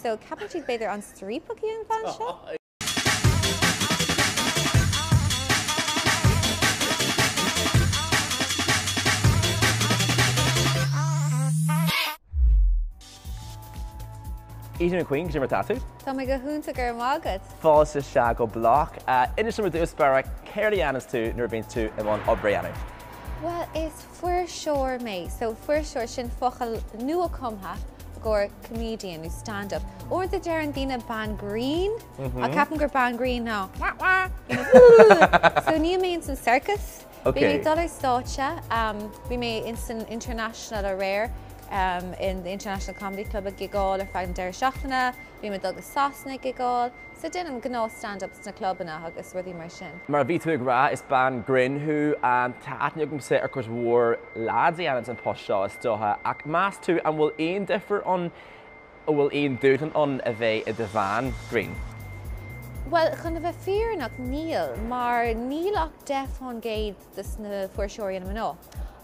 So ceapann siad b'fhéidir an striapach í an bhean seo? Aoibhinn Ní Chuinn, cad é mar atá tú? Tá mé go hiontach, go raibh maith agat. Fáilte isteach go BLOC. Inis dom ar dtús báire céard a dhéananns tú nuair a bhíonns tú i mbun obair a dhéanamh? Bhuel, is fuirseoir mé. So, fuirseoir, sin focal nua-chumtha i gcomhair comedian nó stand-up. Uaireanta deireann daoine bean grinn, ach ceapaim gur bean grinn ná wah wah, you know, So níl mé ins an circus. Bhí mé ag dul ar stáitse, bhí mé ins an International aréir, in the International Comedy Club ag gigeáil ar feadh an deireadh seachtaine, bhí mé ag dul go Sasana ag gigeáil, so déanaim gnáth stand up sna clubanna agus rudaí mar sin. Mar a bhí tú ag rá, is bean grinn thú, tá aithne agamsa ar cuid mhór lads a dhéananns an post seo is dócha, ach meas tú an bhfuil aon difear ann An bhfuil aon dúshlán ann a bheith i do bhean grinn? Bhuel, chun a bheith fírinneach, níl, mar níl ach 10 fán gcéad de na fuirseoirí ina mná.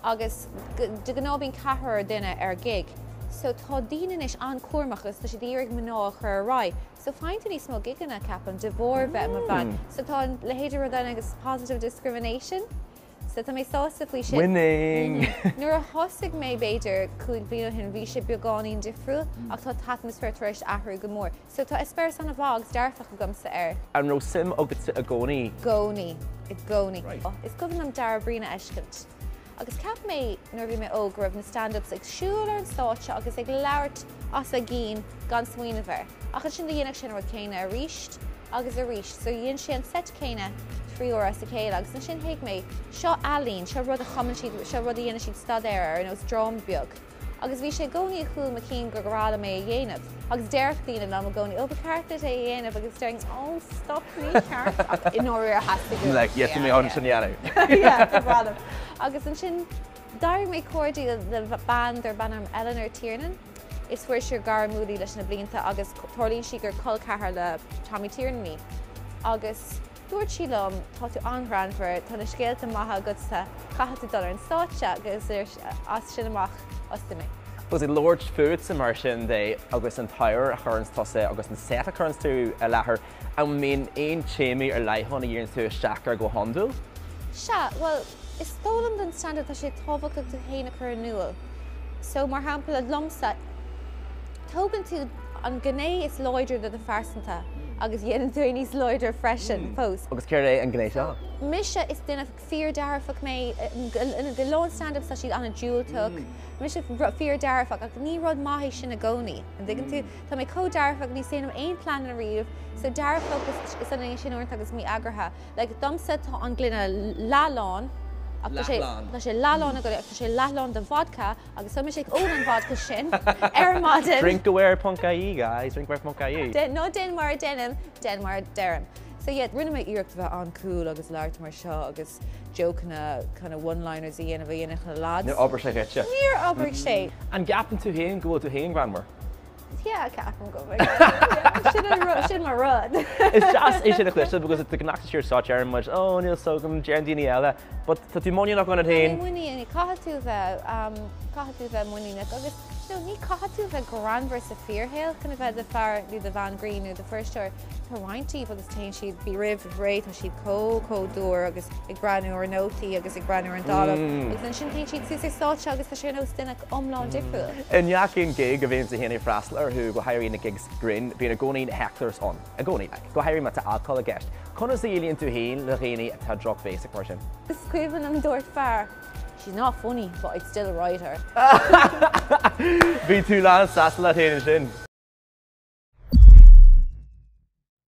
Agus de ghnáth bíonn ceathrar duine ar gig. So tá daoine anois an-chúramach agus tá siad ag iarraidh mná a chur ar aghaidh. So faigheann tú níos mó gigeanna, ceapaim, de bharr bheith i mo bhean. So tá a leithéid de rud ann agus positive discrimination. So tá mé sásta faoi sin. Winning! Nuair a thosaigh mé b'fhéidir 5 bliain ó shin bhí sé beagáinín difriúil ach tá an t-atmaisféar tar éis athrú go mór. So tá eispéireas an-mhaith agus dearfach agamsa air. An raibh suim agatsa i gcónaí? I gcónaí. I gcónaí. Is cuimhin liom Dara Ó Briain a fheiscint agus cheap mé nuair a bhí mé óg go raibh na stand-ups ag siúl ar an stáitse agus ag labhairt as a gcinn gan smaoineamh air. Ach ansin do dhéanadh sé an rud céanna arís agus arís. So dhein sé an seit céanna 3 uair as a chéile agus ansin thuig mé, seo ealaín, seo rud a chumann siad, seo rud a dhéanann siad staidéar air, ar nós dráma beag. Agus bhí sé i gcónaí i gcúl mo chinn gur bhreá liom é a dhéanamh. Agus déarfadh daoine liom i gcónaí, oh ba cheart duit é a dhéanamh agus déarfainn, oh stop, ní ceart ach i ndáiríre theastaigh uaim. Like, yes, tá mé ann sin a dhéanamh. Yeah, ba bhreá liom. Agus ansin d'éirigh mé cairdiúil le bean darb ainm Eleanor Tiernan. Is fuirseoir gairmiúil í leis na blianta agus tarlaíonn sé gur col ceathar le Tommy Tiernan í. Agus dúirt sí liom, tá tú an-ghreannmhar, tá na scéalta maithe agatsa, caithfidh tú dul ar an stáitse agus as sin amach thosaigh mé. Agus ag labhairt fútsa mar sin de agus an t-ábhar a chuireanns tusa agus an set a chuireanns tú i láthair, an mbíonn aon téamaí ar leith ann a dhíríonns tú isteach air go hiondúil? Sea, bhuel, Is dóigh liom don stand-up tá sé tábhachtach tú féin a chur in iúl. So, mar shampla, liomsa, tógann tú an gné is láidre de do phearsanta agus dhéanann tú é níos láidre freisin fós. Agus céard é an gné seo? Mise, is duine fíor-dearfach mé. A lán stand-ups tá siad an-diúltach. Mise fíor-dearfach ach ní rud maith é sin i gcónaí. An dtuigeann tú? Tá mé chomh dearfach, ní déanaim aon plean riamh. So dearfach is ionann é sin uaireanta agus mí-eagraithe. Like, domsa tá an gloine leathlán ach tá sé tá sé leathlán ach tá sé leathlán de vodka agus tá mise ag ól an vodka sin ar maidin. Drinkaware.ie guys, drinkaware.ie. Ná déan mar a déanaim, déan mar a deirim. So yeah, rinne mé iarracht a bheith an-cool agus labhairt mar seo agus jokeanna kind of one-liners a dhéanamh a dhéanfadh na lads. Níor oibrigh sé dhuitse. Níor oibrigh sé. An gceapann tú féin go bhfuil tú féin greannmhar? Yeah, ceapaim go bhfuil. Sin an rud, sin mo rud. Is deas é sin a chloisteáil because de ghnáth ar stáitse deireann muid, oh níl fhios agam, deireann daoine eile, but tá tú muiníneach ionat féin. Tá mé muiníneach, caithfidh tú bheith, um, caithfidh tú bheith muiníneach agus you know, ní caithfidh tú bheith greannmhar sa fíorshaol chun a bheith do fear nó do bhean grinn nó do fuirseoir. Tá roinnt díobh agus téann siad, bí roimh ré, tá siad chomh chomh dúr agus ag breathnú ar nótaí agus ag breathnú ar an dtalamh agus ansin téann siad suas ar stáitse agus tá sé ar nós duine iomlán difriúil. I ngach aon gig a bhíonns tú féin ag freastal orthu, go háirithe na gigs grinn, bíonn i gcónaí na hecklers ann. I gcónaí, like. Go háirithe má tá alcól i gceist. Conas a dhéileálann tú féin le dhaoine atá drochbhéasach mar sin? Is cuimhin liom dúirt fear, She's not funny, but I'd still ride her. Bhí tú lán sásta leat féin ansin.